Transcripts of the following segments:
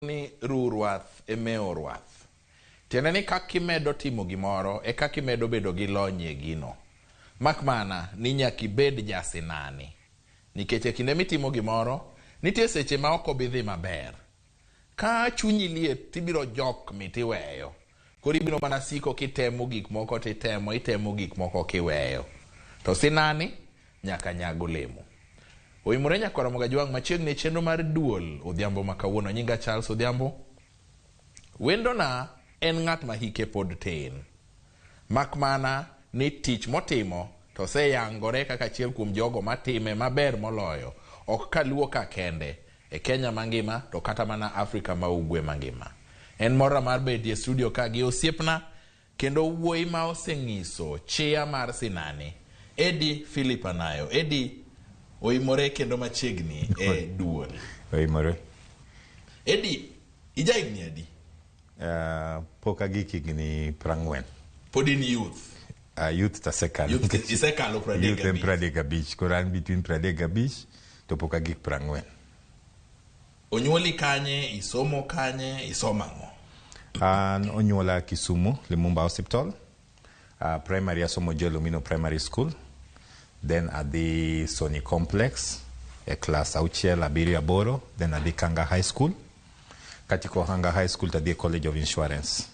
Ni ru rwath e mewo rwath. Tiende ni kaka imedo timo gimoro e kaka imedo bedo gi lony e gino. Mak mana ni nyaka ibed jasinani. Nikech e kinde mitimo gimoro, nitie seche ma ok obi dhi maber. Ka chunyi liet tibiro jok mit iweyo. Koro ibiro mana siko kitemo gik moko titemo, itemo gik moko kiweyo. To sinani nyaka nyag olemo. Oimore nyakwar Ramogi Ajwang' machiegni e chenro mar duol odhiambo ma kawuono. Nyinga Charles Odhiambo. Wendona en ng'at ma hike pod tin. Mak mana ni tich motimo to oseyangore kaka achiel kuom jogo matime maber moloyo, ok kaluo ka kende, e Kenya mangima to kata mana Afrika ma Ugwe mangima. En morna mar betie e studio ka gi osiepna kendo wuoyi ma oseng'iso chia mar sinani, Eddie Philip Anayo. Eddie oimore kendo machiegni e duol. Oimore. Eddie, ija higni adi? Pok agik higni 40. Pod in youth. Youth tasekalo. Youth isekalo 35. Youth en 35. Koro an between 35 to pok agik 40. Onyuoli kanye, isomo kanye, isomo ang'o? An onyuola Kisumu, Lumumba Hospital. Primary asomo Joel Omino Primary School. Then adhi Sony Complex e class 6, 7, 8. Then adhi Kanga High School. Katieko Kanga High School to adhi e College of Insurance.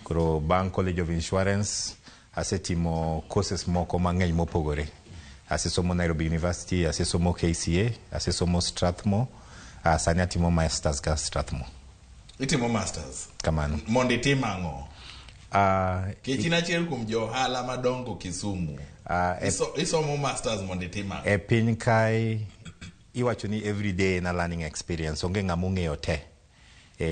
Koro bang' College of Insurance asetimo courses moko mang'eny mopogore. Asesomo Nairobi University, asesomo KCA, asesomo Strathmore, sani atimo masters ka Strathmore. Itimo masters? Kamano. Mondo itim ang'o? Kech in achiel kuom jo ohala madongo Kisumu. Isomo masters mondo itim ang'o? E piny kae iwacho ni every day en a learning experience, onge ng'ama ong'eyo te.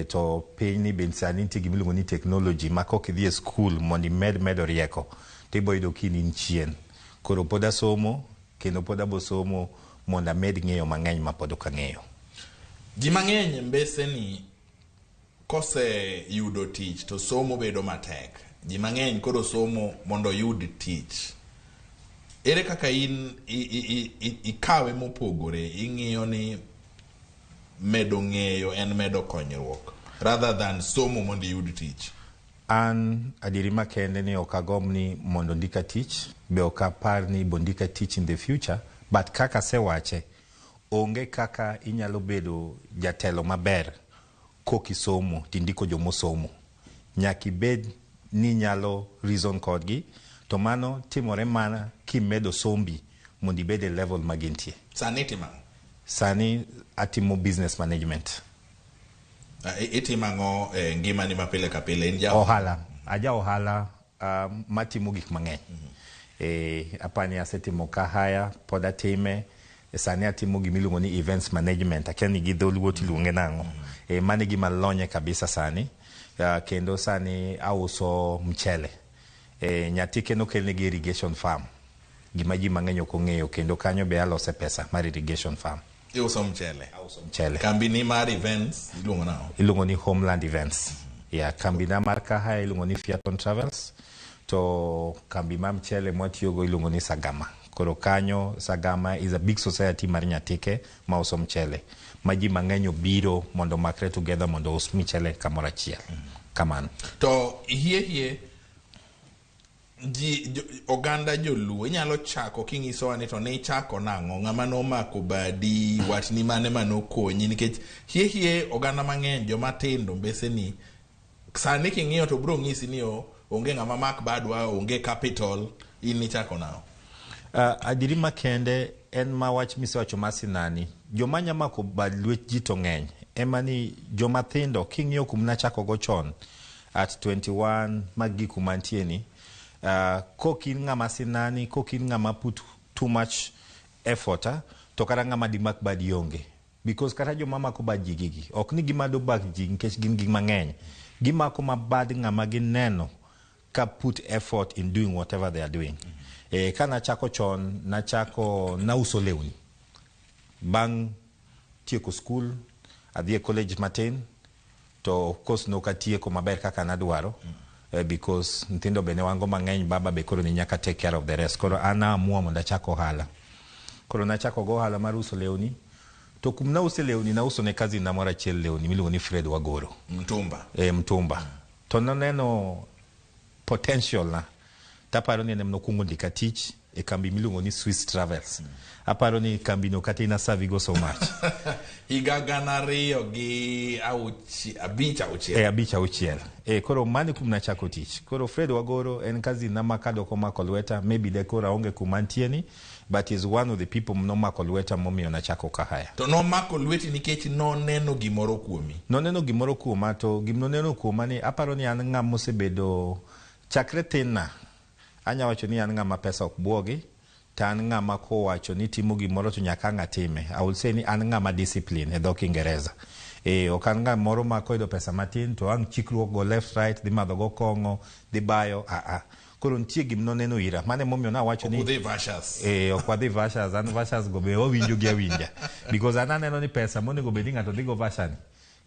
To piny ni bende sani nitie gima iluongo ni technology ma kok idhi e school mondo imed medo rieko to ibo yudo ka in chien. Koro pod asomo kendo pod abo somo mondo amed ng'eyo mang'eny ma pod ok ang'eyo. Ji mang'eny mbeseni kose yudo tich to somo bedo matek. Ji mang'eny koro somo mondo oyud tich. Ere kaka in ikawe mopogore, ing'iyo ni medo ng'eyo en medo konyruok rather than somo mondo iyud tich? An adieri makende ni ok agomb ni mondo ndika tich, be ok apar ni ibo ndika tich in the future, but kaka asewache, onge kaka inyalo bedo jatelo maber kok isomo tindiko jomosomo. Nyaka ibed ni inyalo reason kodgi, to mano timore mana kimedo sombi mondo ibed e level ma gintie. Sani itimo ang'o? Sani atimo business management. Itimo ang'o e ngimani ma pile ka pile? In ja ohala. Aja ohala matimo gik mang'eny. Apani asetimo kahaya, pod atime. Sani atimo gima iluongo ni events management. Akia ni gi dholuo tiluonge nang'o. Mano e gima alonye kabisa sani. Kendo sani auso mchele. Nyatike nokelne gi irrigation farm. Gima ji mang'eny ok ong'eyo kendo kanyo be alose pesa mar irrigation farm. Iuso mchele? Auso mchele. Kambini mar events iluongo nang'o? Iluongo ni Homeland Events. Yeah, kambina mar kahaya iluongo ni Fiaton Travels. To kambi mar mchele mwatiyogo iluongo ni Sagama. Koro kanyo Sagama is a big society mar Nyatike mauso mchele. Ma ji mang'eny obiro mondo omakre together mondo us mchele kamoro achiel. Kamano. To hie hie ji oganda joluo inyalo chako kinyisowa ni to ne ichako nang'o, ng'ama nomako badi, watni mane manokonyi, nikech hie hie oganda mang'eny joma tindo mbeseni sani king'iyo to bro ng'isi ni onge ng'ama mak badwa, onge capital, in ichako nang'o? Adieri makende en ma wach misewacho masinani, joma nya mako bad lwet ji to ng'eny, ema ni joma thindo king'iyo kuma nachako go chon at 21 mag gik kuma nitie ni, kok in ng'ama sinani, kok in ng'ama put too much effort, to kata ng'ama dimak badi onge. Because kata joma mako bad ji gigi, ok ni gimado bad ji nikech gin gi mang'eny. Gimako ma bad ng'ama gineno ka put effort in doing whatever they are doing. Ka nachako chon, nachako nauso lewni. Bang' tieko school, adhi e college matin, to of course nok atieko maber kaka nadwaro, because nyithindo be ne wango mang'eny, baba be koro ni nyaka take care of the rest. Koro an naamua mondo achak ohala. Koro nachako go ohala mar uso lewni, To kum nause lewni, nauso ne cousin na moro achiel lewni miluongo ni Fred Wagoro. Mtumba. E, mtumba. To noneno potential na. Taparo ni en ema nokwongo ndika tich e kambi miluongo ni Swiss Travels. Aparo ni kambi no kata in asavi go so much. Higa 2005, 6. E, 5, 6. E, koro mano kum nachako tich. Koro Fred Wagoro en cousin na ma kadok omako lweta, maybe de koro aonge kuma antie ni, but is one of the people nomako lweta momiyo nachako Kahaya. To nomako lweti nikech noneno gimoro kuomi. Noneno gimoro kuoma, to gima noneno kuoma ni aparo ni an ng'ama osebedo chakre tinna. Anya wacho ni an ng'ama pesa ok buogi, to an ng'ama kowacho ni timo gimoro to nyaka ang' atime. I will say ni an ng'ama discipline e dho Kiingereza. E, ok an ng'ama moro ma koyudo pesa matin to ang' chikruok go left right, dhi madho go kong'o, dhi bayo, a a. Koro nitie gima noneno ira. Mano emomiyo nawacho ni Ok udhi Vashas. Eh, ok wadhi Vashas, an Vashas go be wawinjo gi awinja. Because an aneno ni pesa monego bed ni ng'ato dhi go Vasha ni,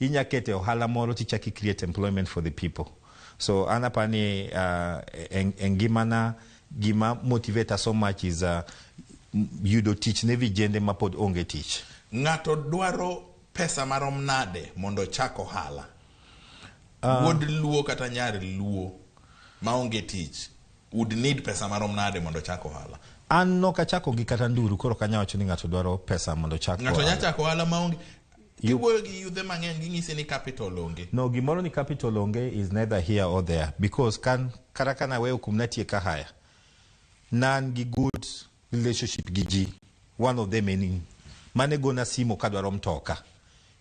inya kete ohala moro tichak i create employment for the people. So an apa ni e ngimana gima motivate so much is yudo tich ne vijende mapod onge tich. Ng'ato dwaro pesa marom nade mondo ochak ohala? Wuod Luo kata nyar Luo maonge tich would need pesa marom nade mondo ochak ohala? An nok achako gi kata nduru, koro ok anya wacho ni ng'ato dwaro pesa mondo ochak Ng'ato ohala. nya chako ohala maonge. Kiwuoyo gi yudhe mang'eny ging'isi ni capital onge. No, gimoro ni capital onge is neither here or there, because kan kata kana weyo kum natie Kahaya, nan gi good relationship gi ji. One of them en in. Mane gona simo kadwaro mtoka.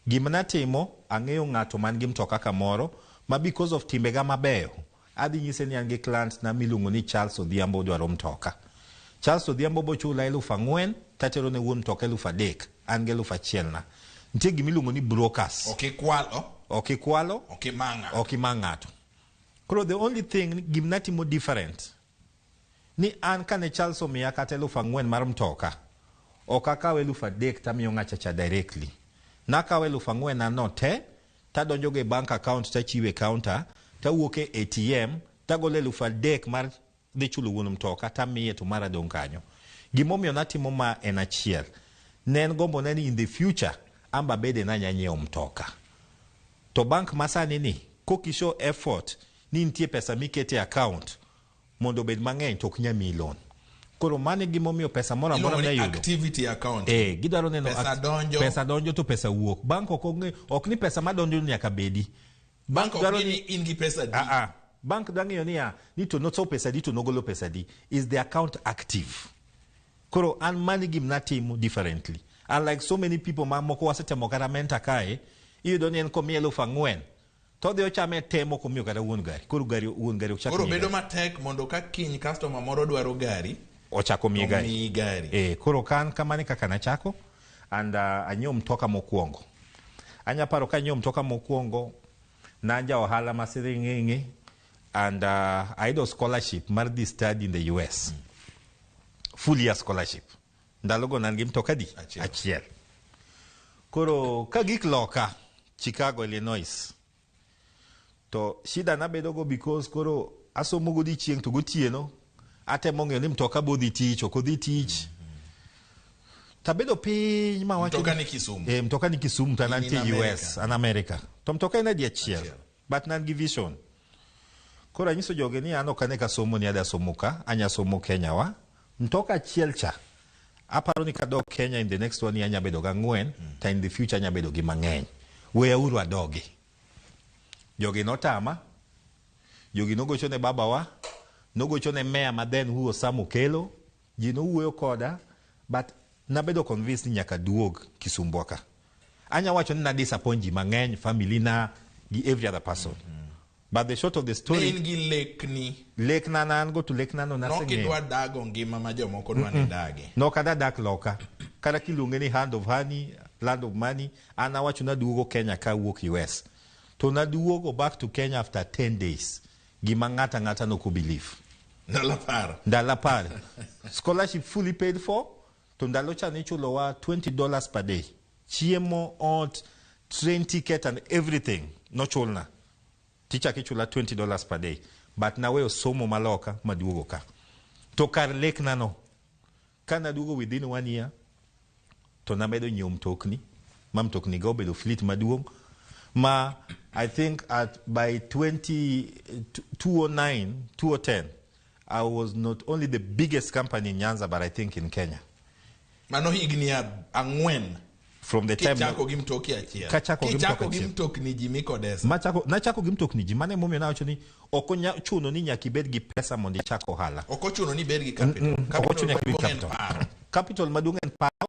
Gima natimo, ang'eyo ng'ato man gi mtoka kamoro, ma because of timbega mabeyo, adhi nyise ni an gi client na miluongo ni Charles Odhiambo dwaro mtoka. Charles Odhiambo bochula 4,000, tatero ne wuon mtoka 3,000, an gi 1,000 na. Nitie gima iluongo ni brokers. Ok ikwalo. Ok ikwalo. Ok ima ng'ato. Ok ima ng'ato. Koro the only thing, gima natimo different, ni an kane Charles omiya kata 4,000 mar mtoka, ok akaw 3,000 tamiyo ng'acha cha directly. Nakawo 4,000 ano te, tadonjo go e bank account tachiwe counter, tawuok e ATM, tagolo 3,000 mar dhi chulo wuon mtoka, tamiye to mara dong' kanyo. Gimomiyo natimo ma en achiel. Ne en gombo ne ni in the future, amba bede nanya nyiewo mtoka. To bank masani ni, kokishow effort ni nitie pesa mikete e account mondo obed mang'eny to ok nyal miyi loan. Koro mano e gimomiyo pesa moro amora Iluongo ni miyudo. activity account. Eh, gidwaro neno Pesa donjo. Pesa donjo to pesa wuok. Bank ok ong'e, ok ni pesa madonjo nyaka bedi. Bank ok dwaro ng'i ni ni in gi pesa di. Ah, ah. Bank dwa ng'iyo niya, ni to nosow pesa di to nogolo pesa di. Is the account active? Koro an mano e gima natimo differently. Unlike so many people ma moko wasetemo kata mentor kae, iyudo ni en komiye 4,000, to odhi ochame te mok omiyo kata wuon gari. Koro gari, wuon gari ok chak Koro miye bedo gari. matek mondo ka kiny customer moro dwaro gari, ochako miye gari. Omiyi gari. Eh, koro kan kamano e kaka nachako and anyiewo mtoka mokwongo. Anya paro ka anyiewo mtoka mokwongo, na ja ohala ma siring'ing'i and ayudo scholarship mar dhi study in the US. Full year scholarship. Ndalogo ne an gi mtoka di? Achiel. Achiel. Koro ka gik loka Chicago, Illinois, to shida nabedo go because koro asomo godiochieng' to gotieno atemo ng'eyo ni mtoka bodhi tich, ok odhi tich. Tabedo piny ma wacho Mtoka ni Kisumu. Eh, mtoka ni Kisumu to an In antie America. US, an America. To mtoka en adi achiel. Achiel. But nan gi vision. Koro anyiso joge ni an ok ane ka somo ni ada somo ka, anya somo Kenya wa. Mtoka achiel cha, aparo ni kadok Kenya in the next one year anya bedo gi 4, to in the future anya bedo gi mang'eny. Weyauru adogi. Jogi notama, jogi nogocho ne babawa, nogocho ne mayor ma then who was Sam Okello, ji nowuoyo koda, but nabedo convinced ni nyaka duog Kisumbwa ka. Anya wacho ni na disappoint ji mang'eny, family na, gi every other person. But the short of the story, Ne in gi lekni. Lekna na an go to lekna no Nok naseng'eyo. idwa dago ngima ma jomoko dwa ni dagi. Nok adwa dak loka. Kata kiluonge ni hand of honey, land of money, an awacho naduogo Kenya ka awuok US. To naduogo back to Kenya after 10 days. Gima ng'ata ng'ata nok believe. Ndalo 10. Ndalo 10. Scholarship fully paid for. To ndalo cha nichulowa $20 per day. Chiemo, ot, train ticket and everything nochulna. Tichak ichula $20 per day. But naweyo somo maloka maduogo ka. To kar lekna no, ka naduogo within 1 year, to namedo nyiewo mtokni. Ma mtokni ga obedo fleet maduong' ma I think at by 2009, 2010, I was not only the biggest company in Nyanza, but I think in Kenya. Mano higni 4. From the time Kichako gi mtoki achiel. Kachako gi Kichako mtoki gi achiel. mtokni ji mikodesa. Machako, nachako gi mtokni ji, mano emomiyo nawacho ni ok ochuno ni nyaka ibed gi pesa mondo ichak ohala. Ok ochuno ni ibed gi capital. Ok ochuno nyaka ibed maduong' en capital. paro. Capital maduong' en paro,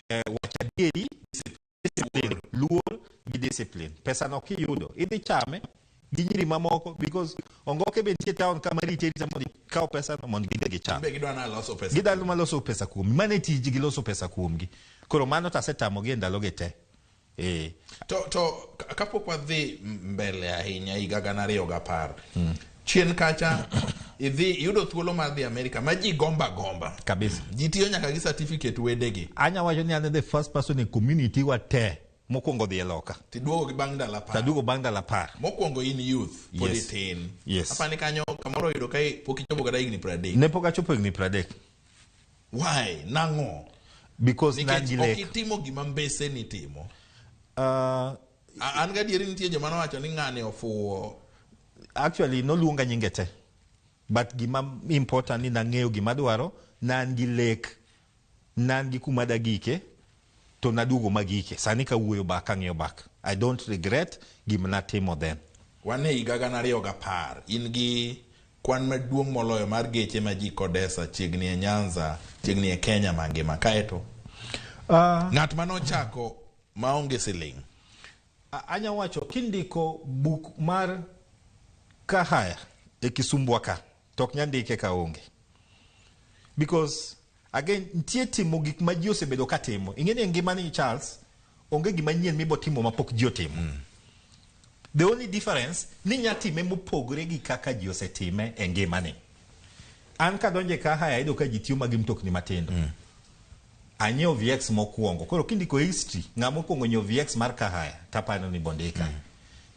wach adieri, discipline, luor gi discipline. Pesa no kiyudo, idhi chame gi nyiri mamoko, because ongoke be nitie town kama rite rita mondo ikaw pesa no mondo gidhi gicham. Be gidwa na loso pesa. Gidalo maloso pesa kuomi. Mano e tijgi loso pesa kuomgi. Koro mano to asetamogi e ndalogi te. To kapok wadhi mbele ahinya higa 2010. Chien kacha idhi iyudo thuolo mar dhi Amerika ma ji gomba gomba. Kabisa. Ji tiyo nyaka gi certificate wedegi. Anya wacho ni an the first person e community wa te mokwongo dhi e loka. Tiduogo gi bang' ndalo 10. Taduogo bang' ndalo 10. Mokwongo in youth pod Yes. itin. Yes. Apani kanyo kamoro oyudo ka pok ichopo kata higni 30. Ne pok achopo higni 30. Why? Nang'o? Because nan Nikech gi ok lek. itimo gima mbese ni timo. An gadieri nitie joma nowacho ni ng'ani ofuwo. Actually noluonga nyinge te. But gima important ni nang'eyo gima dwaro, nan gi lek, nan gi kuma dagike, to naduogo magike. Sani kawuoyo back, kang'iyo back. I don't regret gima natimo then. Wan e higa 2010, in gi kwan maduong' moloyo mar geche ma ji kodesa chiegni e Nyanza, chiegni e Kenya mangima. Kaeto, ng'at manochako maonge siling'. Anya wacho, kindiko buk mar Kahaya e Kisumbwa ka, to ok nyal ndike ka onge. Because, again, nitie timo gik ma ji osebedo ka timo. Ing'e ni e ngimani, Charles, onge gima nyien mibo timo mapok ji otimo. The only difference ni nya time mopogore gi kaka ji osetime e ngimani. An kadonje Kahaya ayudo ka ji tiyo ma gi mtokni matindo. Anyiewo VX mokwongo. Koro kindiko history, ng'ama okwongo nyiewo VX mar Kahaya, taparo ni bondika.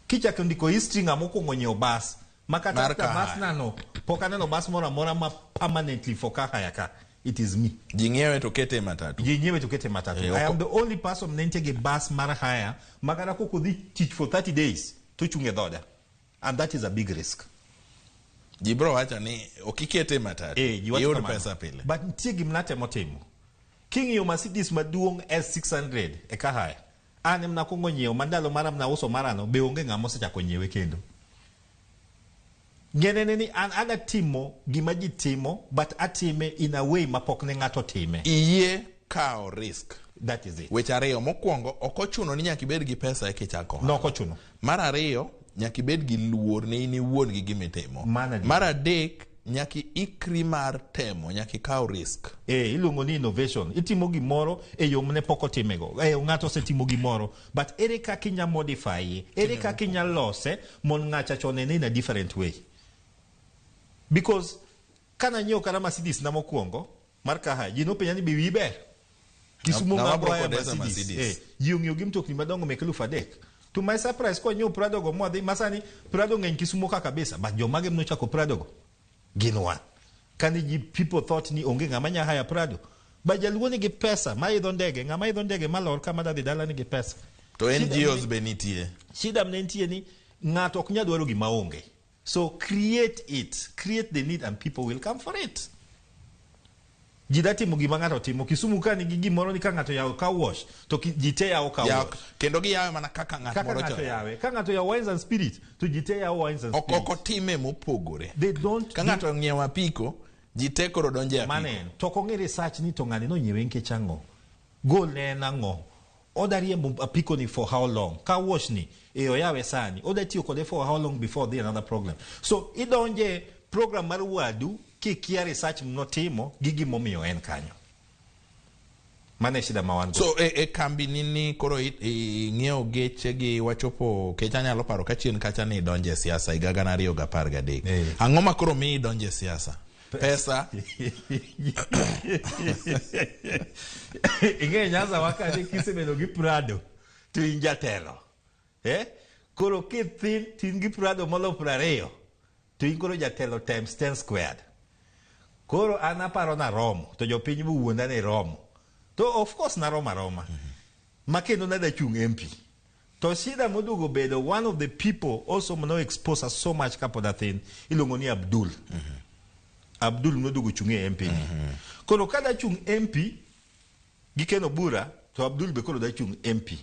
Kichako ndiko history, ng'ama okwongo nyiewo bus, ma kata Mar after bus Kahaya. nano, pok aneno bus moro amora ma permanently for Kahaya ka. It is me. Ji ng'iewe to kete e matatu. Ji nyiewe to kete e matatu. I am the only person ne nitie gi bus mar hire, ma kata kok odhi tich for 30 days, to ochung' e dhoda. And that is a big risk. Ji bro wacho ni ok ikete e matatu. Ji wacho Iyud kamano. pesa pile. But nitie gima natemo timo. King'iyo Mercedes maduong' S600 e Kahaya, an ema nakwongo nyiewo, ma ndalo mara nauso marano, be onge ng'ama osechako nyiewe kendo. Ng'ene ni an ada timo gima ji timo, but atime in a way ma pok ne ng'ato time. Iyie kawo risk. That is it. Weche ariyo, mokwongo, ok ochuno ni nyaka ibed gi pesa eka ichak ohala. No, ok ochuno. Mar ariyo, nyaka ibed gi luor ne in iwuon gi gima itimo. Mano adier. Mar adek, nyaka ikri mar temo, nyaka ikaw risk. Iluongo ni innovation. Itimo gimoro e yo mane pok otimego. Ng'ato osetimo gimoro, but ere kaka inya modify, ere kaka inya lose mondo ng'acha cha onene in a different way. Because kana nyiewo kata Mercedes na mokwongo mar Kahaya, ji nopenja ni be wiyi ber? Kisumu Ng'ama ng'ama bro haya kodesa Mercedes. Mercedes. Ji ong'iewo gi mtokni madongo mek 3,000. To my surprise, kwa nyiewo Prado go mwadhi, masani Prado ng'eny Kisumu ka kabisa, but jomage manochako Prado go? Gin wan. Kane ji people thought ni onge ng'ama nya haya Prado. Ba jaluo nigi pesa, ma idho ndege, ng'ama idho ndege malor kama dadhi dala nigi pesa. To Shida NGOs mne be nitie. Shida mne nitie ni ng'ato ok nyal dwaro gima onge. So create it, create the need and people will come for it. Ji da timo gima ng'ato timo. Kisumu ka nigi gimoro ni ka ng'ato yawo car wash, to ji te yawo car wash. Kendo giyawe mana kaka ng'at Kaka moro ng'ato cha. yawe. Ka ng'ato yawo wines and spirit, to ji te yawo wines and Ok, spirit. ok otime mopogore. They don't Ka ng'ato ong'iewo apiko, ji te koro donjo e apiko. Manen. To ok ong'e research ni to ng'ani nonyiewe nikech ang'o. Goal ne en ang'o. Oda riembo apiko ni for how long? Car wash ni, oyawe sani. Oda tiyo kode for how long before dhi another program. So idonje program mar wadu kikia research mnotimo gi gimomiyo en kanyo. Mano e shida ma wan go. So e kambi ni ni koro ing'iewo geche gi wachopo kech anyalo paro ka chien kacha ni idonje e siasa higa 2013. Ang'o ma koro miyi idonje e siasa? Pesa. Ing'e Nyanza wakati kisebedo gi Prado to in jatelo. Koro kithin to in gi Prado molo 20 to in koro jatelo times 10 squared. Koro an aparo naromo to jopiny be wuonda ni romo. To of course naromo aroma. Ma kendo nada chung MP. To shida moduogo bedo, one of the people also mano expose us so much kapod athin, iluongo ni Abdul. Abdul noduogo chung e MP ni. Koro kada chung MP gi Ken Obura, to Abdul be koro da chung MP.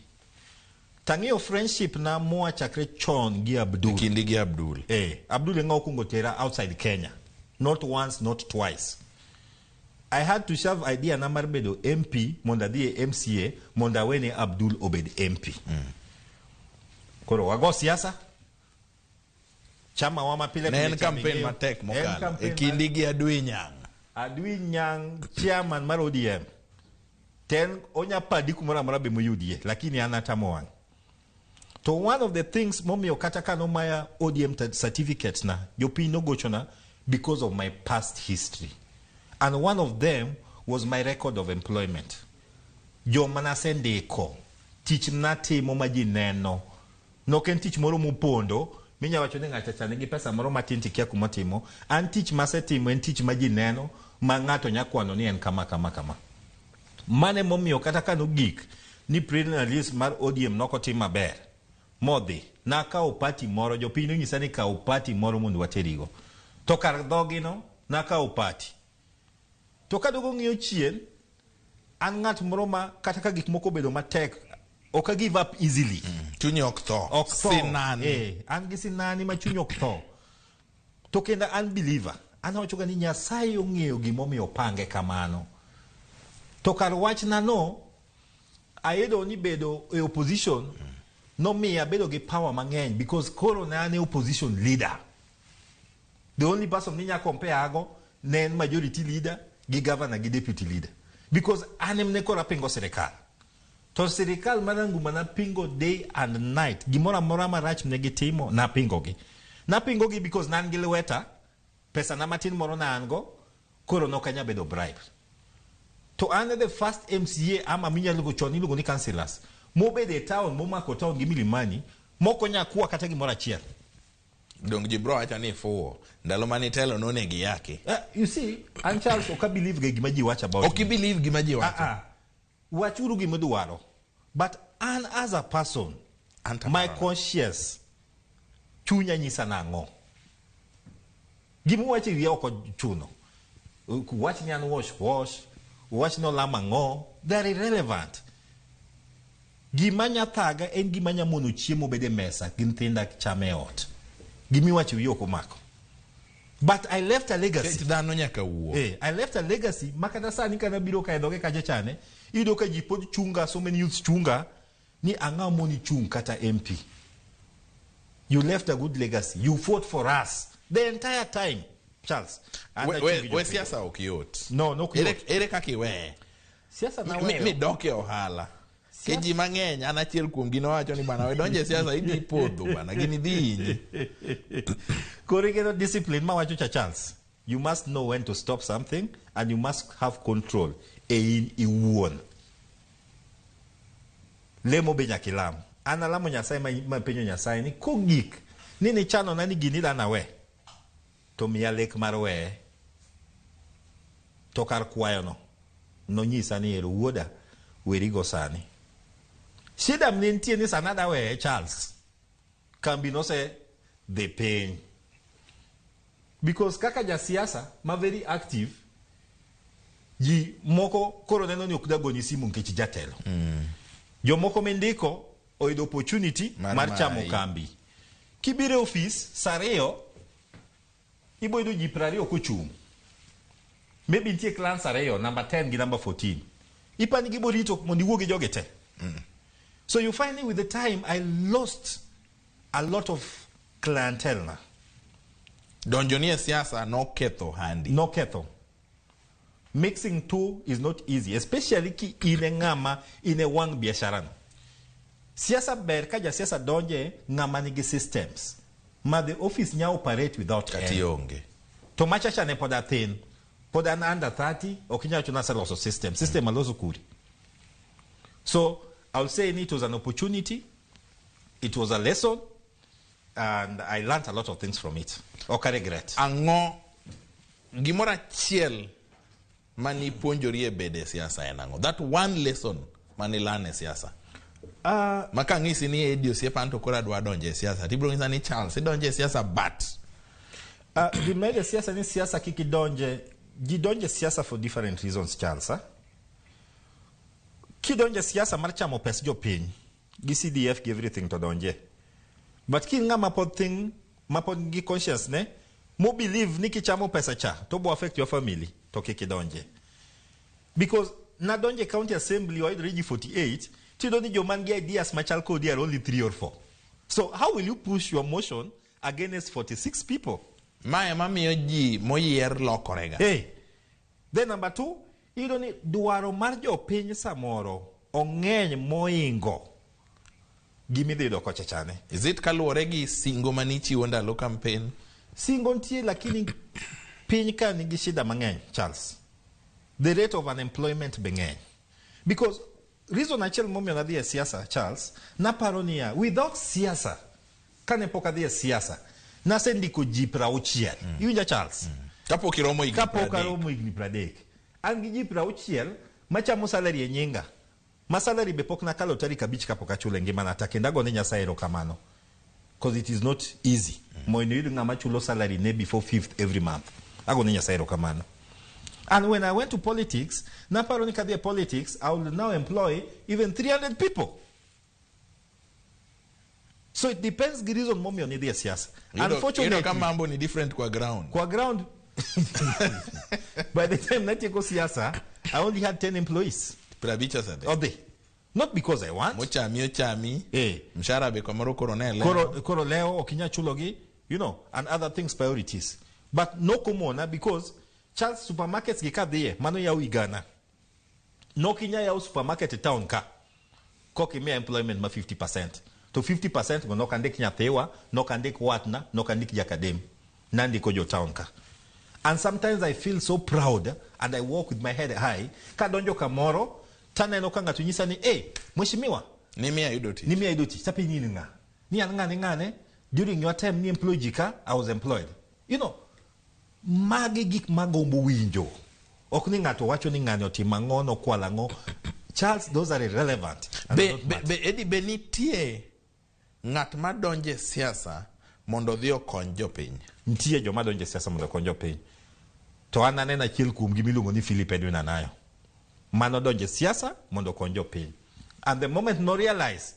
Tang'iyo friendship na moa chakre chon gi Abdul. Kindi gi Abdul. Abdul e ng'a okwongo tera outside Kenya. Not once, not twice. I had to shove idea na mar bedo MP mondo adhi e MCA mondo awene Abdul obed MP. Koro wago siasa. Chama wa mapile Ne en pile cha campaign ming'eyo. matek En mokalo. E campaign kindi gi Adui Nyang'. Adui Nyang' chairman mar ODM. Ten onya padi kumoro amora be moyudie, lakini an atamo wang'. To one of the things momiyo kata ka nomaya ODM certificate na, jopiny nogochona because of my past history. And one of them was my record of employment. Joma nasendiko, tich natimo ma ji neno. Nok en tich moro mopondo, minya wacho ni ng'acha cha nigi pesa moro matin tikia kuma timo. An tich masetimo en tich ma ji neno, ma ng'ato nya kwano ni en kama kama kama. Mane momiyo kata ka nogik ni preliminaries mar ODM nokotim maber, modhi, nakawo party moro, jopiny nonyisa ni kaw party moro mondo waterigo. To kar dhogi no, nakawo party. To kaduogo ng'iyo chien, an ng'at moro ma kata ka gik moko obedo matek, ok a give up easily. Chunyi ok tho. Ok tho. Sinani. An gi sinani ma chuny ok tho. To kendo an believer. An awachoga ni Nyasaye ong'eyo gimomiyo opange kamano. To kar wachna no, ayudo ni bedo e opposition nomiya bedo gi power mang'eny because koro ne an e opposition leader. The only person minya compare ago ne en majority leader gi governor gi deputy leader. Because an emne koro apingo sirikal. To sirikal mar Ranguma napingo day and night. Gimoro amora marach ne gitimo, napingo gi. Napingo gi because ne an gi lweta, pesa na matin moro na an go, koro nok anya bedo bribe. To an e the first MCA ama minyalo luongo chon iluongo ni councillors, mobedo e town, momako town gi Milimani, mok onya kuwa kata gimoro achiel. Dong ji bro wacho ni ifuwo. Ndalo mane itelo nonego iyaki. You see, an Charles ok believe ga gima ji wacho about Ok me. believe gima ji wacho. Wachuru gima idwaro. But an as a person, An to my aparo. conscience, chunya nyisa nang'o. Gima uwacho e wiya ok ochuno. Wach ni an wash wash, wach ni olamo ang'o, they are irrelevant. Gima nya thaga en gima nya mono chiemo bedo e mesa gi nyithinda chame e ot. Gima iwacho e wiya ok omako. But I left a legacy. Nikech dhano nyaka wuo. I left a legacy ma kata sani kana biro kae dhoge kacha chane, iyudo ka ji pod chunga, so many youths chunga ni ang'o moni chung kata MP. You left a good legacy. You fought for us the entire time, Charles. An We, achung we, gi we jopiny. siasa ok yot. No, no ok Ere, yot. ere kaka iweye? Siasa na Mi, weyo. mi dok e ohala. Ke ji mang'eny, an achiel kuom gi nowacho ni bana, we donjo e siasa idhi podho bana, gini dhi hinyi. Koro iketo discipline mawacho cha Charles. You must know when to stop something and you must have control e in iwuon. Lemo be nyaka ilam. An alamo Nyasaye ma penjo Nyasaye ni kogik ni nichano na ni gini dana we to miya lek mar weye. To kar kwayono nonyisa ni ero wuoda werigo sani. Shida ne nitie ni sana da weye Charles. Kambi nose dhi piny. Because kaka jasiasa ma very active, ji moko koro neno ni ok dagoni simu nikech jatelo. Jomoko mindiko oyudo opportunity mar chamo mayi. kambi. Kibiro e ofis saa 2, ibo yudo ji 20 kochung'. Maybe nitie clans 2, number 10 gi number 14. Ipani gibo rito mondo iwuo gi jogi te. So you find with the time I lost a lot of clientele na. Donjo ni e siasa noketho handi. Noketho. Mixing two is not easy, especially ki in e ng'ama in e wang' biashara no. Siasa ber ka jasiasa donje ng'ama nigi systems ma the office nya operate without Kata en. ionge. To machacha ne pod athin. Pod an under 30, ok inyal wacho ni aseloso system. System aloso kuri. So I'll say it was an opportunity, it was a lesson, and I learned a lot of things from it. Ok I regret. Ang'o gimoro achiel mani puonjori e bedo e siasa en ang'o? That one lesson mani learn e siasa. Ma kang'isi ni Eddie osiepa an to koro adwa donjo e siasa, tibiro ng'isa ni Charles idonjo e siasa but Gima e siasa ni siasa kik idonje, ji donje siasa for different reasons, Charles. Ha? Kidonje siasa mar chamo pes jopiny gi CDF gi everything to donje. But ki ng'ama pod think ma pod gi conscience ne mo believe ni kichamo pesa cha to bo affect your family to kik idonje. Because nadonje county assembly wayudore ji 48 tiyudo ni joma nigi ideas machal kodi are only 3 or 4. So how will you push your motion against 46 people? Ma ema miyo ji moyier lokorega. Hey. Then number two, iyudo ni dwaro mar jopiny samoro ong'eny moingo gimidhi yudo kocha chane. Is it kaluwore gi singo manichiwo ndalo campaign? Singo nitie, lakini piny ka nigi shida mang'eny, Charles. The rate of unemployment be ng'eny. Because reason achiel momiyo nadhi e siasa, Charles, naparo niya, without siasa, kane pok adhi e siasa, nasendiko ji 60. Iwinja, Charles? Kapok iromo higni Kapok 30. aromo higni 30. An gi ji 60 machamo salary e nyinga. Ma salary be pok nakalo tarik 5 kapok achulo e ngimana ta kendo agone Nyasaye erokamano. Because it is not easy. Mondo iyud ng'ama chulo salary ne before 5th every month. Agone Nyasaye erokamano. And when I went to politics, naparo ni kadhi e politics, I will now employ even 300 people. So it depends gi reason momiyo nidhi e siasa. Iyudo ka mambo ni different kwa ground. Kwa ground, by the time natieko siasa, I only had 10 employees. 50 osedhi. Odhi. Not because I want. Mochami ochami. Mshahara be kamoro koro ne leo. Koro leo ok inyal chulogi, and other things, priorities. But no komona because Charles, supermarkets gi kadhiye, mano yawo higana. Nok inyal yawo supermarket e town ka. Kok imiya employment ma 50%. To 50% go nok andik nyathiwa, nok andik watna, nok andik jakadem. Nandiko jo town ka. And sometimes I feel so proud and I walk with my head high. Kadonjo kamoro, taneno ka ng'ato nyisa ni, "Hey, mheshimiwa, Ni miya yudo tich. Ni miya yudo tich." Tapenji ni ng'a? Ni an ng'ane ng'ane, during your time ni employ ji ka, I was employed. Magi gik magombo winjo. Ok ni ng'ato wacho ni ng'ani otimo ang'o, nokwalo ang'o. Charles, those are irrelevant. And Be, don't be, matter. be, Eddie, be nitie ng'at ma donje siasa mondo odhi okony jopiny? Nitie joma donjo e siasa mondo okony jopiny. To an aneno achiel kuomgi miluongo ni Philip Edwin Anayo. Mano donjo e siasa mondo okony jopiny. And the moment no realize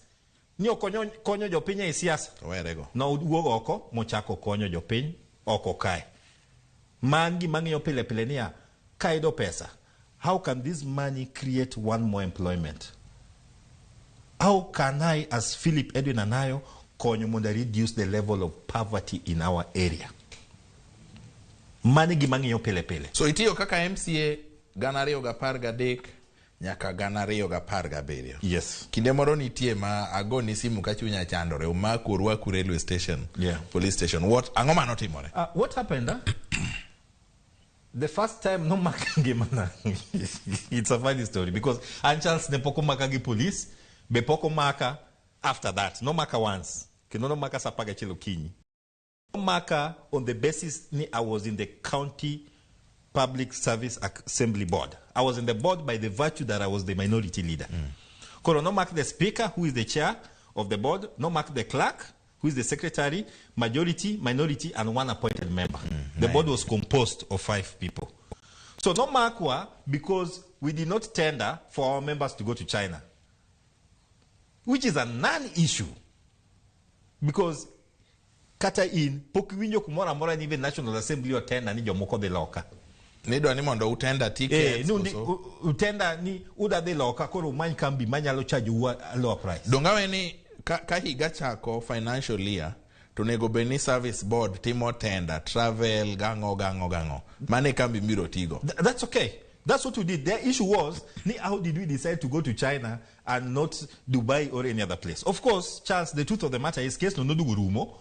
ni okonyo konyo jopiny ei siasa, Owerego. nowuok oko mochako konyo jopiny oko kae. Man gima ng'iyo pile pile niya, kayudo pesa, how can this money create one more employment? How can I, as Philip Edwin Anayo, konyo mondo I reduce the level of poverty in our area? Mano gima ng'iyo pile pile. So itiyo kaka MCA 2013 nyaka 2017. Yes. Kinde moro nitie ma agoni simu ka chunya chandore, omaku orwaku railway station, police station. What ang'o manotimore? What happened? Huh? The first time no maka ngimana. It's a funny story because an Charles ne pok omaka gi police, be pok omaka after that. No maka once. Kendo no maka sa 11 okinyi. Maka on the basis ni I was in the county public service assembly board. I was in the board by the virtue that I was the minority leader. Koro no mark the speaker, who is the chair of the board, no mark the clerk, who is the secretary, majority, minority, and one appointed member. The board was composed of five people. So no makwa because we did not tender for our members to go to China, which is a non-issue. Because kata in pok iwinjo kumoro amora ni even National Assembly otender ni jomoko dhi loka. Nidwa ni mondo utender tickets. Nundi, koso? Utender ni uda dhi loka koro umany kambi manyalo charge u a lower price. Donge awe ni ka higa chako, financial year, to onego bed ni service board timo tender travel gang'o gang'o gang'o mane kambi mibiro tigo. That's okay. That's what we did. The issue was, ni how did we decide to go to China and not Dubai or any other place? Of course, Charles, the truth of the matter is, case no nodugo rumo.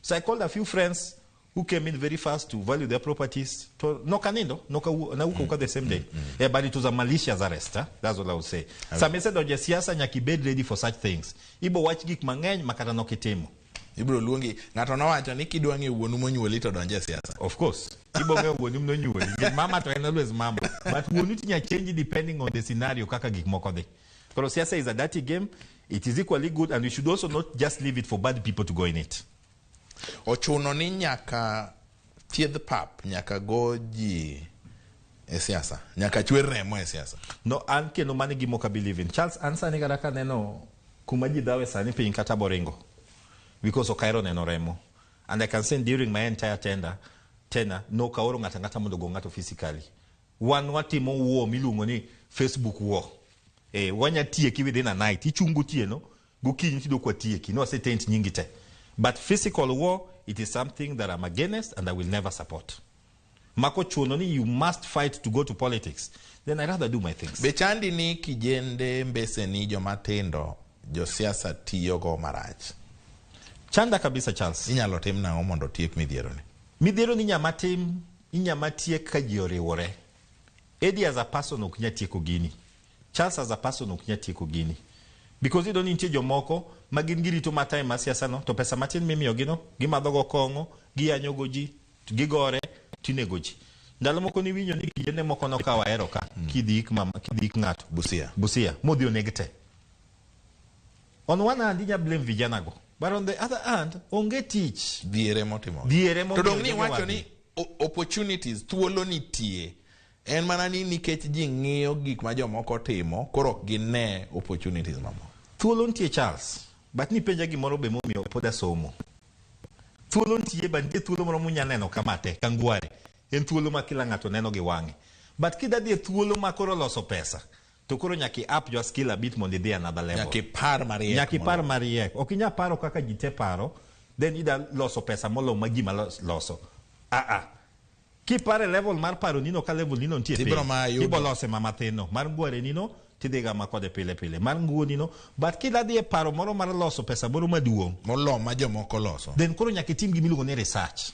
So I called a few friends who came in very fast to value their properties. To, no kanindo, no ka na uka the same day. Yeah, but it was a malicious arrest. Huh? That's what I would say. Sama isedonjo e siasa nyaka ibed ready for such things. Ibo wach gik mang'eny makata nok itimo. Ibiro luongi ng'ato nowacho ni kidwa ng'eyo wuonu monyuoli to donje e siasa. Of course. Ibo ng'eyo wuonu nonyuoli. Nikech mama to en always mama. But wuonu tinya change depending on the scenario kaka gik moko dhi. Koro siasa is a dirty game. It is equally good and we should also not just leave it for bad people to go in it. Ochuno ni nyaka thiedh pap, nyaka go ji e siasa, nyaka chwer remo e siasa. No, an kendo mano e gima ok a believe in. Charles, an sani kata kaneno kuma ji dhawe sani piny kata boringo. Because ok ahero neno remo. And I can say during my entire tender, nok aoro ng'ato ang'ata mondo ogo ng'ato physically. Wan watimo war miluongo ni Facebook war. Eh, wanya tieki within a night. Ichung gotieno, gokinyi tiyudo kwa tieki. No, ase taint nyingi te. But physical war, it is something that I'm against and I will never support. Mako chuno ni you must fight to go to politics. Then I rather do my things. Be chandi ni kijende mbeseni joma tindo josiasa tiyogo marach? Chanda kabisa, Charles. Inyalo tim nang'o mondo otiek midhiero ni? Midhiero ni nyama tim, inyama tiek ka ji oriwore. Eddie as a person ok nya tieko gini. Charles as a person ok nya tieko gini. Because iyudo ni nitie jomoko ma gin girito ma time mar siasa no, to pesa matin mimiyogi no, gimadho go kong'o, giyanyo go ji, gigore, tinego ji. Ndalo moko niwinjo ni kijende moko nokawo ahero ka, kidhi ik mama, kidhi ik ng'ato. Busia. Busia, modhi oneg te. On one hand, inya blame vijana go. But on the other hand, onge tich. Dhier emotimo. Dhier emomiyo To dong' ni jogo iwacho wadhi. ni opportunities, thuolo nitie. En mana ni nikech ji ng'iyo gik ma jomoko timo, koro ok gine opportunities mamoko. Thuolo nitie Charles, but nipenja gimoro be momiyo pod asomo. Thuolo nitie, but nitie thuolo moro munya neno kama te, kangware. En thuolo ma kila ng'ato neno gi wang'e. But kida dhi e thuolo ma koro loso pesa, to koro nyaka i up your skill a bit mondo idhi another level. Nyaka ipar mariek. Nyaka ipar mariek. Ok inyal paro kaka ji te paro, then ida loso pesa moloyo ma gima loso. Ah ah. Kiparo e level mar paro nino ka level nino nitie Tibiro piny, ma yudo. ibo lose ma mathin no. Mar ngware nino, tidhi ga ma kode pile pile. Mar nguo nino, but kida dhi e paro moro mar loso pesa moro maduong', Molo ma jomoko loso. then koro nyaka itim gima iluongo ni research.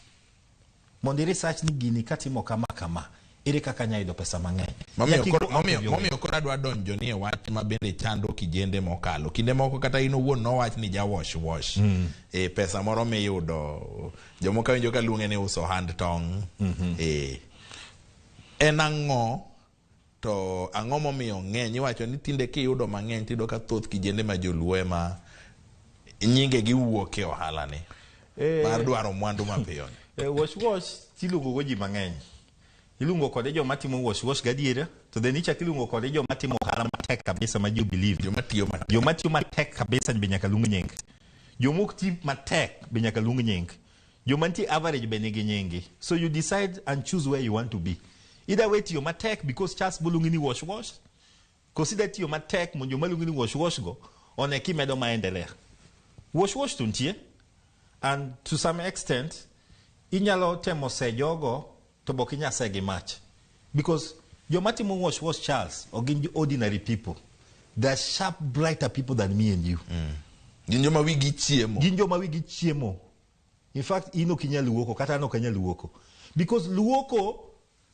Mondo i research ni gini katimo kama kama, ere kaka anya yudo pesa mang'eny. Momiyo Nyaka koro, i go out momiyo, of your way. momiyo koro adwa donjo ni e wach ma bende chando kijende mokalo. Kinde moko kata in owuon nowach ni ja wash wash. E pesa moro miyudo, jomoko awinjo ka luonge ni uso hand tong'. E, en ang'o to ang'o momiyo ng'eny iwacho ni tinde kiyudo mang'eny tiyudo ka thoth kijende ma joluo ema nyinge gi wuok e ohala ni mar dwaro mwandu mapiyo ni. Wash wash tiluongo go ji mang'eny. Iluongo kode joma timo wash wash gadiera, to then ichak iluongo kode joma timo ohala matek kabisa ma ji believe. Joma tiyo matek. Joma tiyo matek kabisa be nyaka luong nying. Joma ok ti matek be nyaka luong nying. Joma nitie average be nigi nyingi. So you decide and choose where you want to be. Either way tiyo matek because Charles boluongi ni wash wash, koso ida tiyo matek mondo joma luongi ni wash wash go one kimedo maendelea. Wash wash to nitie, and to some extent inyalo temo se jogo to bok inyal se gi mach. Because joma timo wash wash Charles ok gin ordinary people. They are sharp, brighter people than me and you. Gin joma wigi chiemo. Gin joma wigi chiemo. In fact, in ok inyal luoko, kata an ok anyal luoko. Because luoko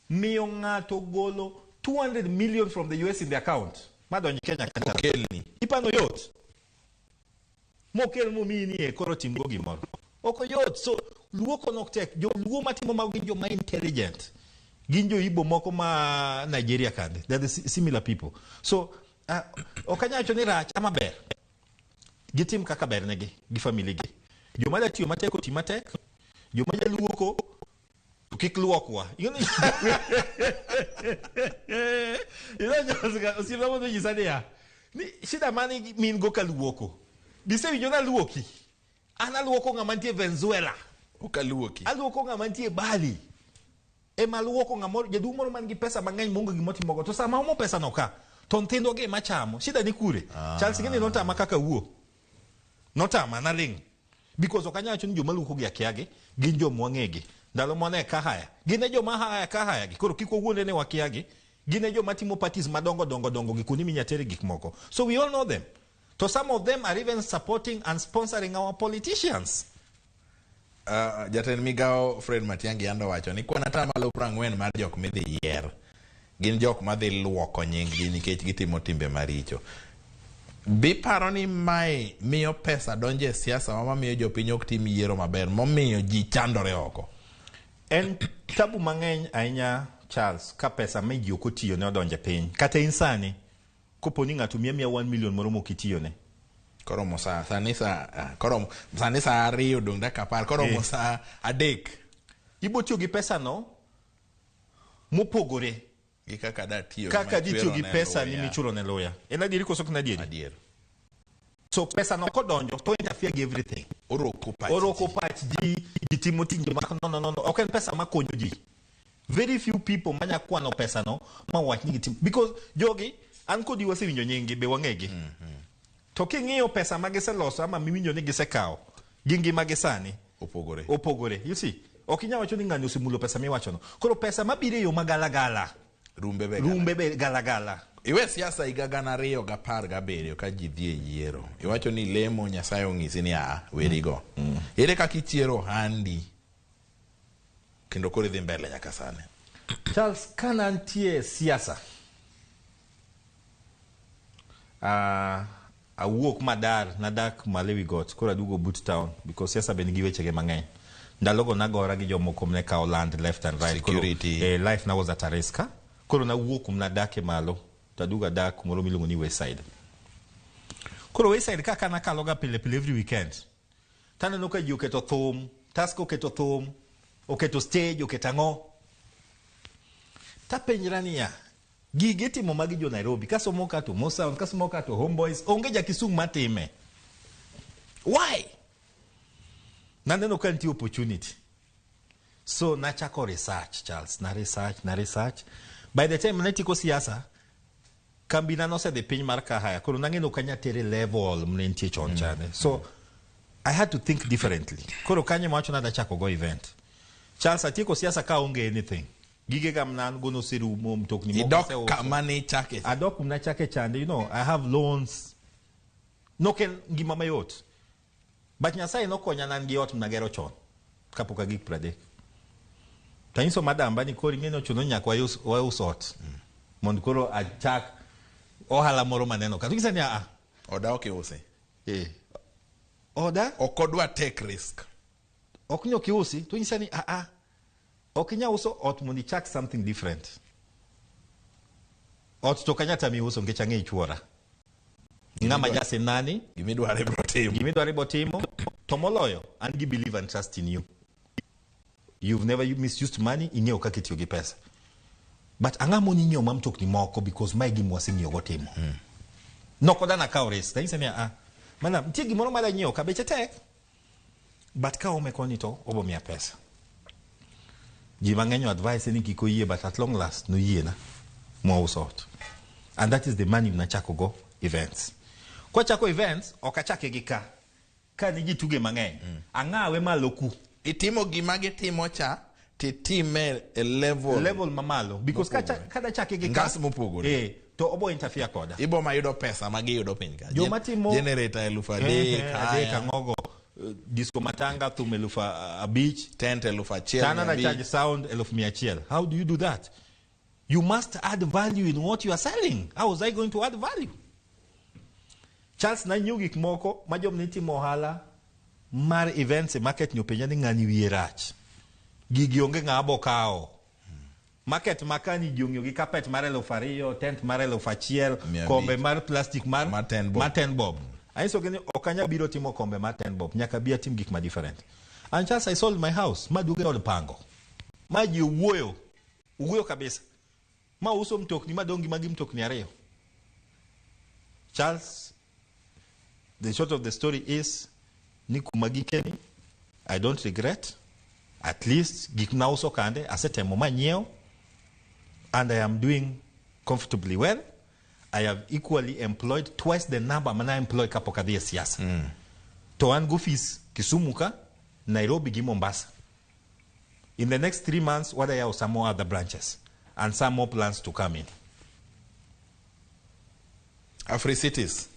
miyo ng'ato golo 200 million from the US in the account. Madonj Kenya kata. Okelni. Ipano yot. Mokel momiyi ni e koro timgo gimoro. Ok oyot. So luoko nok tek. Joluo matimo mago gin joma intelligent. Gin jo Igbo moko ma Nigeria kande. They are the similar people. So ok anyal wacho ni rach ama ber. Gitim kaka ber negi gi family gi. Joma da tiyo matek oti matek. Joma jaluoko to kik luokwa. Osiepna moro nonyisa niya, ni shida mane min go ka luoko. Bisewinjo na luoki. An aluoko ng'ama nitie Venezuela. Ok aluoki. Aluoko ng'ama nitie Bali. Ema aluoko ng'ama jaduong' moro man gi pesa mang'eny maonge gima otimogo. To sama omo pesa no ka, to nyithindwa gi ema chamo. Shida ni kure? Charles ing'e ni notama kaka wuo. Notama naling'. Because ok anyal wacho ni joma luoko gi akia gi, gin joma wang'e gi. Ndalo mane kahaya. Gin e joma haya kahaya gi. Koro kik wawuondre ni wakia gi. Gin e joma timo parties madongo dongo dongo gi kuonde minya tere gik moko. So we all know them. To some of them are even supporting and sponsoring our politicians. Jatend migawo Fred Matiang'i ando wacho ni kwan atamalo 40 mar jok midhi yier gin jok madhi luoko nying-gi nikech gitimo timbe maricho. Biparo ni mae miyo pesa donjo e siasa ma miyo jopiny ok tim yiero maber momiyo ji chandore oko? En tabu mang'eny ahinya, Charles, ka pesa ma ji ok otiyo ne odonjo e piny. Kata in sani, kopo ni ng'ato miya 1 million moro mok itiyone. Koromo saa sani saa koromo sani saa 2 odong' dakika 10 koromo saa 3. Ibo tiyo gi pesa no mopogore gi kaka da tiyo kaka di tiyo gi pesa ni michulo ne lawyer. En adieri koso ok en adieri? Adier. So pesa no kodonjo to interfere gi everything. Oroko pach. Oroko pach ji, ji timo tije ma no. Ok en pesa makonyo ji. Very few people manya kwano pesa no ma wach ni gitim because jogi an kodi wasewinjo nyingi be wang'egi. To king'iyo pesa ma giseloso ama miwinjo ni gisekawo gi ngima gi sani opogore. Opogore. You see, ok inyal wacho ni ng'ani osemulo pesa miwachono. Koro pesa mabiro e yo magalagala. Rumbe be. Rumbe be galagala. Iwe siasa higa 2017 ka ji dhi e yiero. Iwacho ni lemo Nyasaye ong'isi ni a werigo. Ere kaka ichiero ohandi kendo koro idhi mbele nyaka sani? Charles, kana nitie siasa, awuok madar, nadak malo ewi got, koro aduogo but town because siasa be nigi wechege mang'eny. Ndalogo nagora gi jomoko mane kawo land left and right. Security. Koro, life na was at a risk. Koro nawuok kuma nadake malo, to aduogo adak kumoro miluongo ni West Side. Koro West Side kaka nakaloga pile pile every weekend, taneno ka ji oketo thum, Tusker oketo thum, oketo stage, oketo ang'o. Tapenjra niya, gigi itimo magi jo Nairobi, kasomo ka to Mo Sound, kasomo ka to Homeboys, onge ja Kisumu matime. Why? Naneno ka nitie opportunity. So nachako research, Charles, na research. By the time natieko siasa, kambina nosedhi piny mar Kahaya, koro nang'eno ok anyal tere level mane nitie chon chande. So I had to think differently. Koro kanyo mawacho ni adwa chako go event. Charles, atieko siasa ka onge anything. Gige ga mane an go noserumo, mtokni moko Idok aseuso. kama nichake. Adok kuma nachake chande, you know, I have loans. Nok en ngima mayot. But Nyasaye nokonya na an gi ot managero chon kapok agik 30. Tanyiso madamba ni koro ing'e ni ochuno ni nyaka waus ot. Mondo koro achak ohala moro maneno ka. To gisa ni a. Oda ok iusi. Oda? Ok odwa take risk. Ok ni ok iusi, to nyisa ni a. Ok inyal uso ot mondo ichak something different. Ot to ok anyal tami uso nikech ang'eyo chuora. Ng'ama jasinani. Gimidwaro ibiro timo. Gimidwaro ibiro timo. To moloyo, an gi believe and trust in you. You've never misused money, ing'eyo kaka itiyo gi pesa. But ang'o moni nyiewo ma mtokni moko because mae gima waseng'iyo go timo. Nok odana kawo risk. Tanyise ni a, mana nitie gimoro madwa nyiewo ka beche tek. But ka ome koni to obo miya pesa. Ji mang'eny advice ni kik oyie, but at long last noyiena mwauso ot. And that is the money nachako go events. Kwachako events, ok achake gi ka. Ka nigi tuge mang'eny. Ang'awe malo ku. Itimo gima gitimo cha, titime e level. Level mamalo. Because kada chake gi ka. Ngas mopogore. To obo interfere koda. Ibo mayudo pesa ma giyudo piny ka. Joma timo generator 3,000, adek ang'ogo. Disco matanga thum 5,000. Tent 1,500. Tana na charge sound 1,100. How do you do that? You must add value in what you are selling. How was I going to add value? Charles na nyiewo gik moko ma joma ne timo ohala mar events e market ni openja ni ng'ani wiye rach. Gigi onge ng'ama bo kawo. Market makani ji ong'iewo gi carpet mar 2,000, tent mar 1,000, Mia kombe abich. mar plastic mar Mar 10 bob. mar 10 bob. Anyiso gi ni ok anyal biro timo kombe mar 10 bob, nyaka bi atim gik ma different. And Charles, I sold my house, ma duogo e od pango. Ma ji owuoyo, owuoyo kabisa. Ma uso mtokni, ma dong' gi magi mtokni 2. Charles, the short of the story is, ni kuma gikeni, I don't regret. At least gik ma uso kande, asetemo manyiewo, and I am doing comfortably well. I have equally employed twice the number mana employ kapok adhi e siasa. To an go office Kisumu ka, Nairobi gi Mombasa. In the next 3 months, wadwa yawo some more other branches and some more plans to come in. Africities,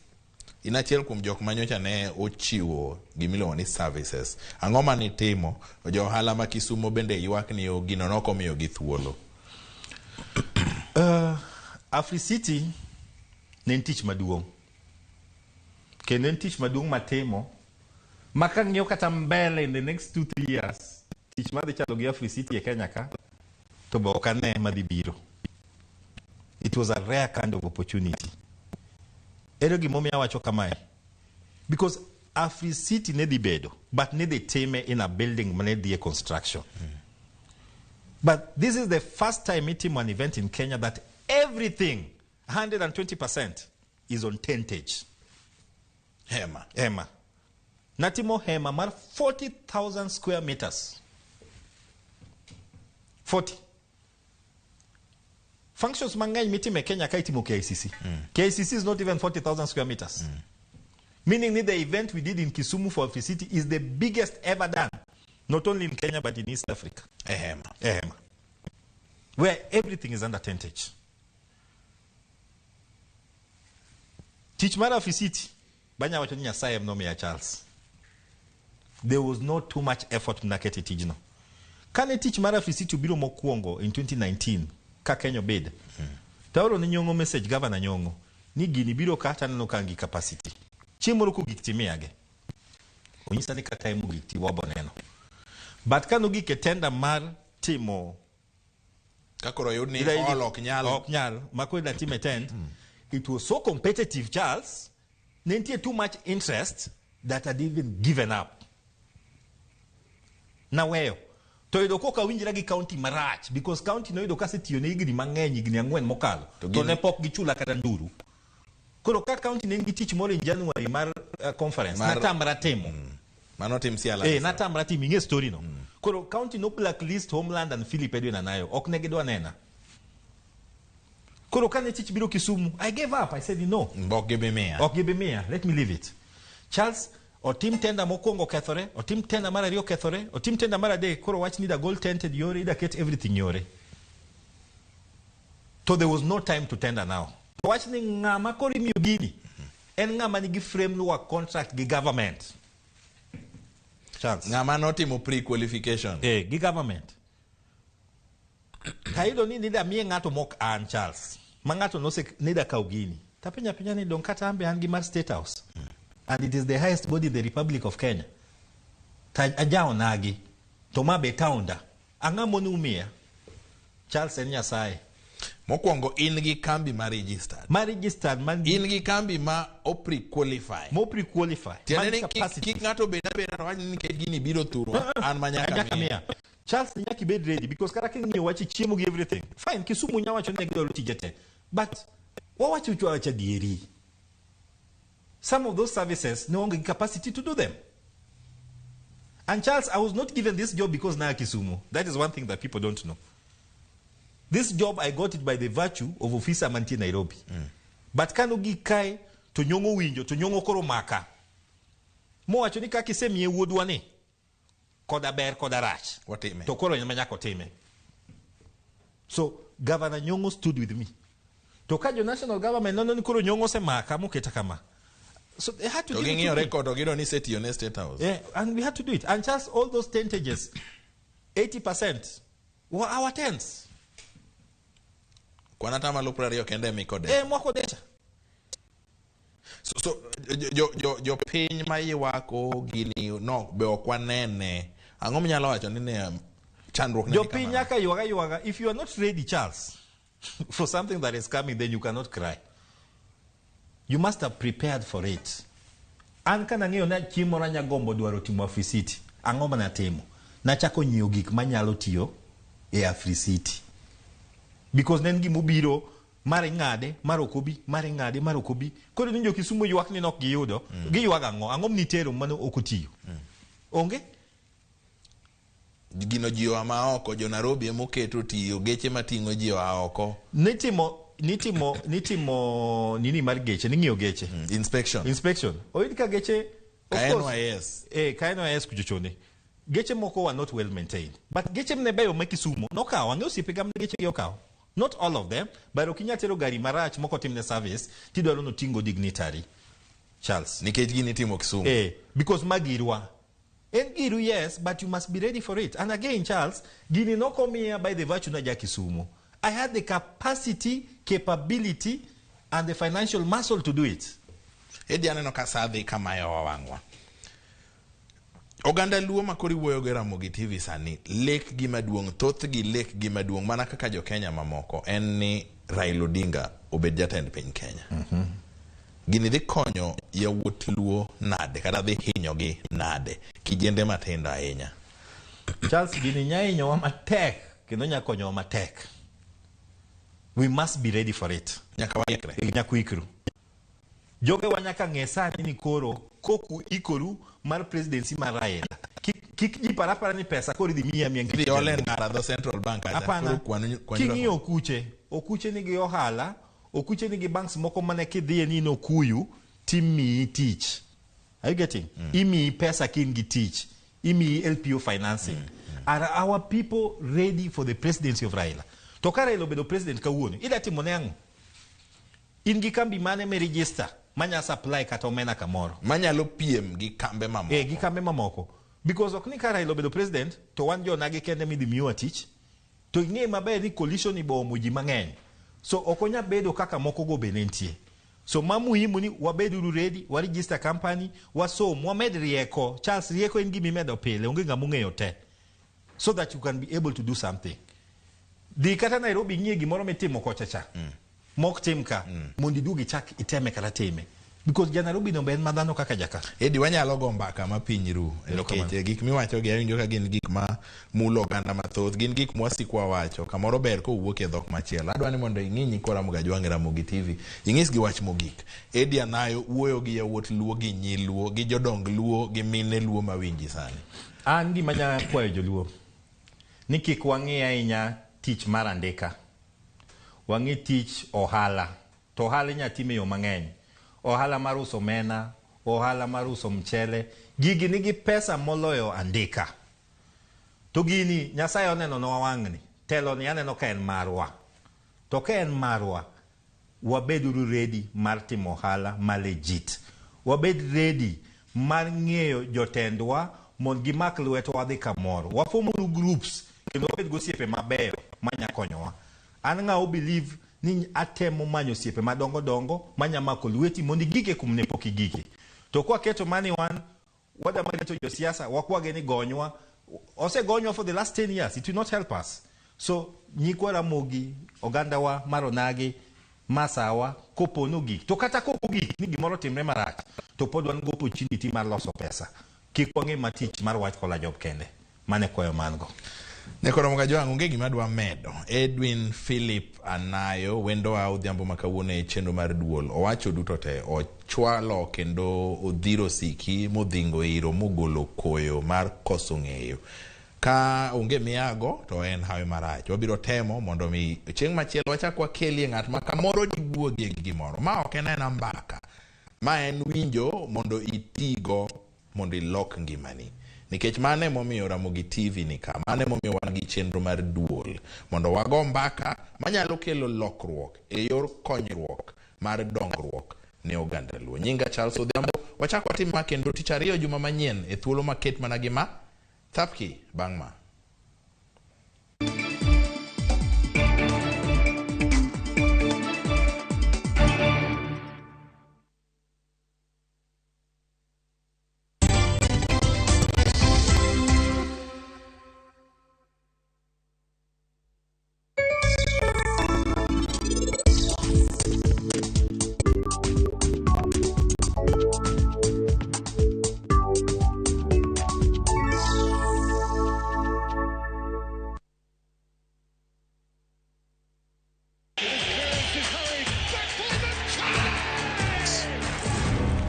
in achiel kuom jok manyocha ne ochiwo gimiluongo ni services. Ang'o mane itimo? Jo ohala ma Kisumu bende ywak ni gino nok omiyogi thuolo. Africity ne en tich maduong'. Kendo en tich maduong' matimo ma kang'iyo kata mbele in the next 2-3 years. Tich madhi chalo gi Africity e Kenya ka to be ok ane madhi biro. It was a rare kind of opportunity. Ere gimomiyo awacho kamae? Because Africity ne dhi bedo, but ne dhi time in a building mane dhi e construction. But this is the first time itimo an event in Kenya that everything, 120%, is on tentage. Hema. Hema. Natimo hema mar 40,000 square meters. 40. Functions mang'eny mitimo e Kenya ka itimo KICC. KICC is not even 40,000 square meters. Meaning that the event we did in Kisumu for Africity is the biggest ever done. Not only in Kenya but in East Africa. E hema. E hema. Where everything is under tentage. Tich mar Africity, banya wacho ni Nyasaye em nomiya Charles. There was not too much effort mnaket e tijno. Kane tich mar Africity obiro mokwongo in 2019, ka Kenya obed, taoro ne Nyong'o message, Governor Nyong'o, ni gini biro ka taneno ka an gi capacity. Chieng' moro kogik timiyage. Onyisa ni ka time ogik ti wabo neno. But kanogik e tender mar timo Ka koro oyud ni Ida hall ok nyal. Ok nyal. Ma koro ida time tent. It was so competitive, Charles. Ne nitie too much interest that I'd even given up. Naweyo. To yudo koka winjra gi county marach because county noyudo kasetiyo ne higni mang'eny, higni 4 mokalo. To To ne pok gichula kata nduru. Koro ka county ne nigi tich moro in January mar conference, natamra timo. Mano tim siala. Natamra timo, ing'e story no. Koro county no blacklist Homeland and Philip Edwin Anayo. Ok ne gidwa nena. Koro kane tich biro Kisumu, I gave up. I said no. Ok gibi miya. Ok gibi miya. Let me leave it. Charles, otim tender mokwongo kethore, otim tender mar ariyo kethore, otim tender mar adek, koro wach ni ida gol tented yore, ida ket everything yore. So there was no time to tender now. To wach ni ng'ama koro imiyo gini, en ng'ama nigi framework contract gi government. Charles. Ng'ama notimo pre-qualification. Gi government. Tayudo ni nida miye ng'ato mok an Charles. Ma ng'ato nose nida kaw gini. Tapenja penja ni dong kata ambe an gi mar State House. And it is the highest body in the Republic of Kenya. Ta ajawo nagi. To ma be taonda. Ang'o monu umiya? Charles en Nyasaye. Mokwongo in gi kambi ma registered. Ma registered man In gi kambi ma o pre-qualify. Mo pre-qualify. Tiende Man ni capacity. kik ng'ato bed abeda to wach ni nikech gini biro thurwa, an ma nyaka Nyaka miya. miya. Charles, nyaka ibed ready because kata king'iyo wach chiemo gi everything. Fine, Kisumu nya wacho ni gidwaro tije te. But wawacho cho wacho adieri. Some of those services no onge capacity to do them. And Charles, I was not given this job because na Kisumu. That is one thing that people don't know. This job, I got it by the virtue of officer mantie Nairobi. But kano gi kae, to Nyong'o winjo, to Nyong'o koro maka. Mowacho ni kaka isemiye wuodwa ni, koda ber koda rach. Watime. To koro ema nyaka otime. So, Governor Nyong'o stood with me. To ka jo national government nono ni koro Nyong'o osemaka moketa kama. So they had to To give it ging'iyo to me. record to giyudo ni isetiyo ne State House. Yeah, and we had to do it. And just all those tentages, 80% were our tents. Kwan atamalo 20 kende ema ikodesha. Mwakodesha. So, jo piny ma ywako gini no be ok wanene. Ang'o minyalo wacho ni ne chandruok ne ni Jopiny kamano? nyaka ywaga ywaga. If you are not ready, Charles, for something that is coming, then you cannot cry. You must have prepared for it. An ka nang'eyo ni chieng' moro anya gombo dwaro timo Africity, ang'o ma natimo? Nachako nyiewo gik manyalo tiyo e Africity. Because ne en gimobiro, mar ing'ade, mar ok obi, mar ing'ade, mar ok obi. Koro ni jo Kisumu ywak ni nok giyudo, giywago ang'o? Ang'o manitero mano ok otiyo? Onge? Gino ji oa ma oko, jo Nairobi ema oketo tiyo, geche mating'o ji oa oko. Nitimo nini mar geche, ning'iyo geche. Inspection. Inspection. Oyud ka geche, of Ka course, NYS. Ka NYS kuchochone. Geche moko were not well maintained. But geche mne beyo ma Kisumu, nokawo, ang'e osiepe ga mne geche gi okawo. Not all of them, but ok inyal tero gari marach moko timne service, tidwaro noting'o dignitary. Charles. Nikech gini itimo Kisumu. Because magirwa. En giru, yes, but you must be ready for it. And again, Charles, gini nokomiya by the virtue na ja Kisumu. I had the capacity, capability, and the financial muscle to do it. Edi aneno ka sa dhi kamayo wang'wa. Oganda Luo ma koro iwuoyo go e Ramogi TV sani, lek gi maduong', thothgi lek gi maduong' mana kaka jo Kenya mamoko en ni Raila Odinga obed jatend piny Kenya. Gini dhi konyo yawuot Luo nade kata dhi hinyogi nade? Kijende matindo ahinya. Charles, gini nya hinyowa matek kendo nya konyowa matek. We must be ready for it. Nyaka waikre. Nyaka uikru. Jogewa nyaka ng'e sani ni koro koku ikoru mar presidency mar Raila. Kik ji par apara ni pesa koro idhi miyi amiya Idhi ole ndara dho Central Bank kacha. Hapana. Koro kwanu King'iyo okuche, okuche nigi ohala, okuche nigi banks moko mane kidhiye ni in okuyu timiyi tich. Are you getting? Imiyi pesa ka in gi tich. Imiyi LPO financing. Are our people ready for the presidency of Raila? To ka Raila obedo president kawuono, ida timo ne ang'o? In gi kambi mane mi register manya supply kata omena kamoro? Manyalo piem gi kambe mamoko. Gi kambe mamoko. Because ok ni ka Raila obedo president to wan jonagi kende midhi miwa tich. To ing'e maber ni coalition ni bo omo ji mang'eny. So ok onya bedo kaka moko go be ne nitie. So ma muhimu ni wabeduru ready, wa register company, wasom, wamed rieko. Charles, rieko en gima imedo pile, onge ng'ama ong'eyo te. So that you can be able to do something. Dhi kata Nairobi ing'iye gimoro mitimo kocha cha. Mok tim ka, mondo iduog ichak iteme kata time. Because ja Nairobi no be en madhano kaka jaka. Edi wanyalo go mbaka ma piny ru Erokamano. nikech gik miwacho gi awinjo ka gin gik ma mulo oganda mathoth, gin gik mwasiko wawacho kamoro ber kowuok e dhok machielo. Adwa ni mondo ing'i nyikwa Ramogi Ajwang' e Ramogi TV, ing'isgi wach mogik. Edi Anayo wuoyo gi yawuot Luo gi nyi Luo gi jodong Luo gi mine Luo mawinji sani. An gima anya kwayo joluo ni kik wang'i ahinya tich mar andika. Wang'i tich ohala. To ohala inya tim e yo mang'eny. Ohala mar uso omena, ohala mar uso mchele, gigi nigi pesa moloyo andika. To gini Nyasaye oneno nwa wang'ni. Telo ni aneno ka en marwa. To ka en marwa, wabeduru ready mar timo ohala ma legit. Wabed ready mar ng'eyo jotendwa mondo gimak lwetwa wadhi kamoro. Wafomuru groups kendo wabed gosiepe mabeyo manya konyowa. An ng'awo believe ni atemo manyo osiepe madongo dongo manya mako lweti mondo igike kum ne pok igike. To kwaketo mani wan wadwa rito josiasa wakwage ni gonywa osegonywa for the last 10 years, it will not help us. So nyikwa Ramogi, ogandawa mar onagi masawa, kopo nogik to kata kok ogik ni gimoro timre marach to pod wan gi opportunity mar loso pesa. Kik wang'e matich mar white collar job kende. Mane kwayo man go. Nyakoro Kajwang' onge gima adwa medo. Edwin Philip Anayo wendowa odhiambo ma kawuono e chenro mar duol. Owacho duto te, ochwalo kendo odhiro siki modhingo iro mogolo koyo mar koso ng'eyo. Ka onge miago to en hawi marach. Wabiro temo mondo mi chieng' machielo wachak wakelie ng'at ma kamoro diwuogie gi gimoro. Ma ok en aena mbaka. Ma en winjo mondo itigo mondo ilok ngimani. Nikech mano emomiyo Ramogi TV ni ka, mano emomiyo wan gi chenro mar duol mondo wago mbaka manyalo kelo lokruok e yor konyruok mar dongruok ne oganda Luo. Nyinga Charles Odhiambo, wachak watim ma kendo tich ariyo juma manyien e thuolo maket mana gi ma thapki bang' ma.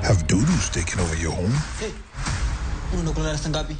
Have dudus taken over your home? Hey, unaenda kulala saa ngapi?